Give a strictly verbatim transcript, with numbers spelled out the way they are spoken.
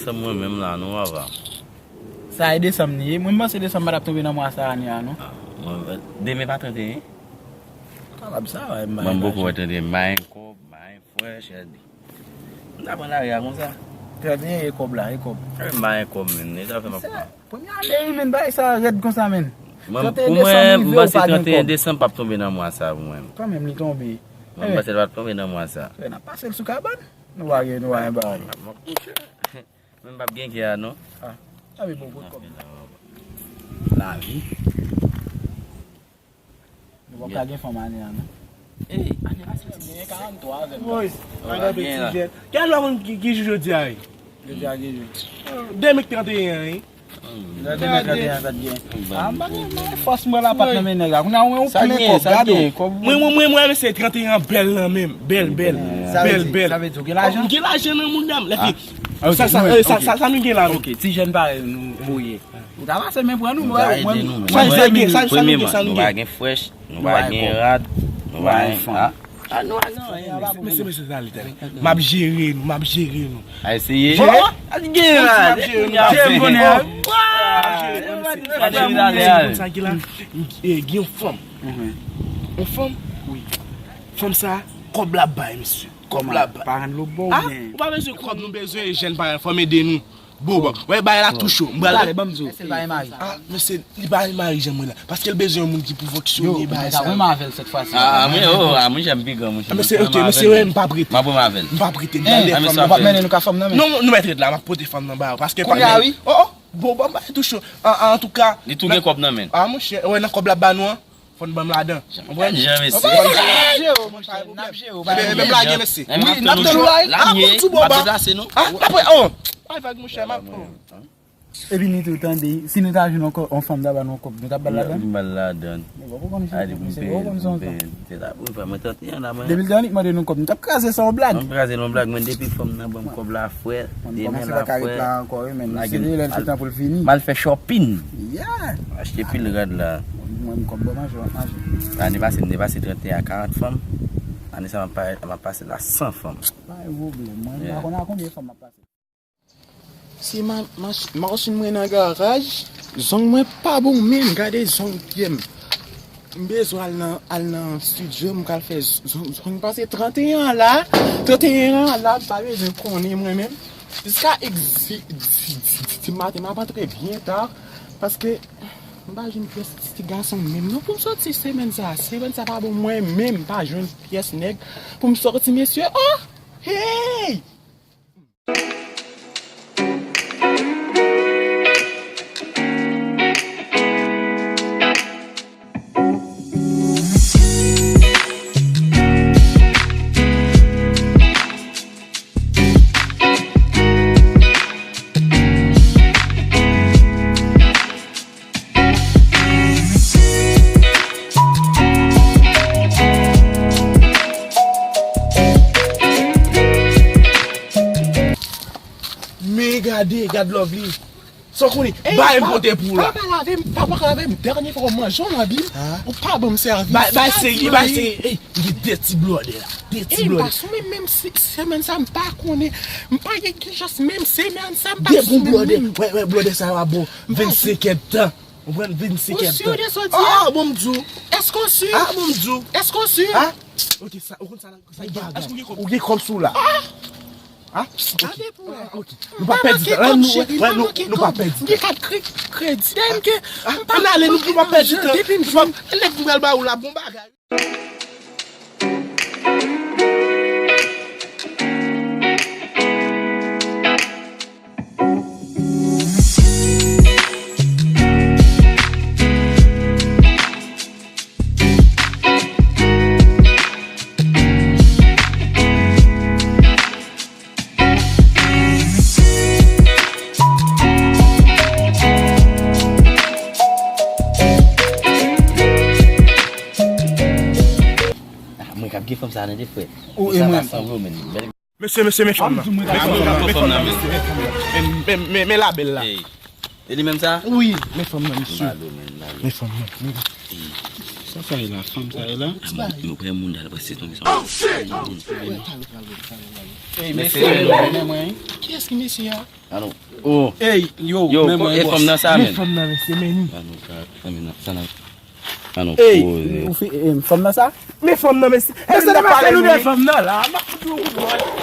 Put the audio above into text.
Mwen menm la, non, papa. Sa e desanm li ye. Mwen, m panse desanm pa t ap tonbe nan mwa sa ane a, non. Ah, mwen, demen pa trannteyen? Kapab sa, wi, m pa... Mwen, m poko wè trannteyen, m pa gen kòb, m pa gen frè, chèdi. M ta pran lari a konsa. Trannteyen e kòb la, e kòb. E m pa gen kòb, menm, e sa fè m ap pran. Premye ane, wi, menm, bagay sa rèd konsa, menm. Mwen, pou mwen, m panse trannteyen desanm p ap tonbe nan mwa sa pou mwen. Kanmenm, li tonbe. Mwen, m panse l p ap tonbe nan mwa sa. N ap pase l sou kabann. Nou pa gen, nou pa gen bagay. Mwen m p ap gen kè a, non. Ah, sa vle bon kout kòb. Lavi. Nou p ap ka gen fanm ane a, non. Ey, ane pase. M genyen karannntwa avè m. Woy, pa gen ti jèn. Kèl lè moun ki, ki jou jodi a, wi? Jodi a ki jou? Demen trannteyen an, wi. Gade, gade, gade, gade. Ah, m pa gen, m pa gen fòs, m wè lapat nan men nèg la. Kounye a, ou plen kòb, gade. Mwen, mwen, mwen, mwen, se trannteyen an bèl nan men m. Bèl, bèl. Bèl, bèl. Sa vle di, ou gen lajan? M gen lajan nan mouda m. Lèfi. Sa, sa, sa, sa nou gen la, non? Ok, ti jèn parèy nou, voye. Ou ta pase men pran nou, mwen, mwen, sa, sa gen, sa, sa nou gen, sa nou gen? Nou pa gen frèch, nou pa gen rad, nou pa gen, ah. Ah, nou pa gen anyen, mesye. Mesye, mesye, sa ale, tande. M ap jere nou, m ap jere nou. A eseye. Jere? A gen la. Jere nou, m ap jere nou. Jere konnen. Gade sa ki la. E, gen yon fanm. Yon fanm? Wi. Fanm sa, kòb la bay, mesye. Kòb la bay. Paran l lobò, ah, men ou pa bezwen kòb, nou bezwen jèn paran, fanm ede nou. Bon, bon. Wè, bagay la tou cho. M pral ale, ban m di w. Èske l pa gen mari? Ah, mesye, li pa gen mari, jan mwen la. Paske l bezwen yon moun ki pou fonksyone, bagay sa. Yo, mwen ta renmen avè l sèt fwa si. Ah, mwen, oh, ah, mwen, jèm pi gran, mwen. Ah, mesye, ok, mesye, wè, m p ap rete. M ap renmen avè l. M p ap rete, m pral lè fanm nan. Ou p ap mennen nou ka fanm nan, men? Non, nou mèt ret la, m ap pote fanm nan ba ou. Paske kounye a, wi. Oh, oh, bon, bon, bagay tou cho. An, an, antouka. Li tou gen kòb nan men l. Ah, monchè, wè, nan kòb l ap ba nou an. Fò n ban m ladan. Konprann? Jan mesye. N ap jere w, monchè, n ap jere w. Ebyen, ebyen, m lage, mesye. Wi, n ap tann ou la, wi. Ah, bon, tou bon, ba. M ap deplase, non. Ah, apre, oh. Ay, vag, monchè, m ap pran. Epi ni tou, tande, si nou ta jwenn yon fanm ta ba nou yon kòb, nou t ap ba l ladan? M ba l ladan. Ou konn sa, ou konn sa. Se la pou fè mwen trannteyen la, mwen. Depi l te annik mande nou kòb, nou t ap kraze sa yon blag. M ap kraze l yon blag, men depi fanm nan ban m kòb la, frè, demen la, frè. Mwen kòmanse pa ka ret la ankò, wi, men se de lè l fè tan pou l fini. M al fè shopping. Yeah. Achte pil rad la. Mwen, m kòb ban manje, w ap manje. Ane pase, m te pase trannteyen a karant fanm. Ane sa, m ap pa-, m ap pase la san fanm. Pa gen pwoblèm. Mwen, m pa konn a konbyen fanm m ap pase. Si ma-, ma-, machin mwen nan garaj, zong mwen pa bon menm, gade zong pye m. M bezwen al nan, al nan estidyo, m pral fè zong, zong pase trannteyen an la, trannteyen an la, m pa bezwen konnen mwen menm. Jiska egzi-, di, di, di, di maten, m ap antre byen ta, paske m pa jwenn pyès ti gason menm non pou m soti semèn sa. Semèn sa pa bon mwen menm, m pa jwenn pyès nèg pou m soti, mesye. Oh! Hey! Men gade, gad love li. Sa w konnen, bay m pote pou ou la. Papa lave m, papa lave m. Dènye fwa w manje yon labil, ou pa ban m sèvis. Bay, bay seri, bay seri. Ey, m gen de ti blòdè la. De ti blòdè. Ey, m pa sou menm, menm se-, semèn sa, m pa konnen. M pa gen, gen chans menm semèn sa, m pa sou menm. De bon blòdè. Wè, wè, blòdè sa yo ap bon vennsenk èdtan. Ou pran vennsenk èdtan. Ou si de sa w di a? Ah, bon, m di w. Èske w si? Ah, bon, m di w. Èske w si? Ah, ok, sa, ou konn sa, sa bagay. Èske w gen kòb? Ou gen kòb sou la? Ah! Ah, ok. Gade pou wè. Ah, ok. Nou pa pèdi tan. Ey, m pa manke kòb, cheri, m pa manke kòb. Nou pa pèdi tan. M gen kat kre-, kredi. Dèyè m ke, ah, m pa, ann ale, nou, nou pa pèdi tan. Depi m jwenn. Lèt m pral ba ou la, bon bagay. Ah, mwen k ap gen fanm sa a nan de frè. Ou e mwen. Sa pa sanble w, men. Mesye, mesye, men fanm nan. Men fanm nan, men fanm nan, men fanm nan, mesye. Men, men, men, men labèl la. Ey. E li menm sa? Wi, men fanm nan, mesye. Men fanm nan, men. Sa e la, fanm sa e la. Nou prè moun dal prese tonbe sa. Ey, mesye, men mwen. Kiyès ki mesye a? Anon. Oh. Ey, yo, Yo, men mwen. E fanm nan sa Men men. Fanm nan mesye, men ni. Anon ka, sa men nan, sa nan. Anon Ey, koze. Ou fe, em, fanm nan sa? Men fanm nan mesye. Mesye, nou pale nou de fanm nan la. M ap fout ou kout bòl.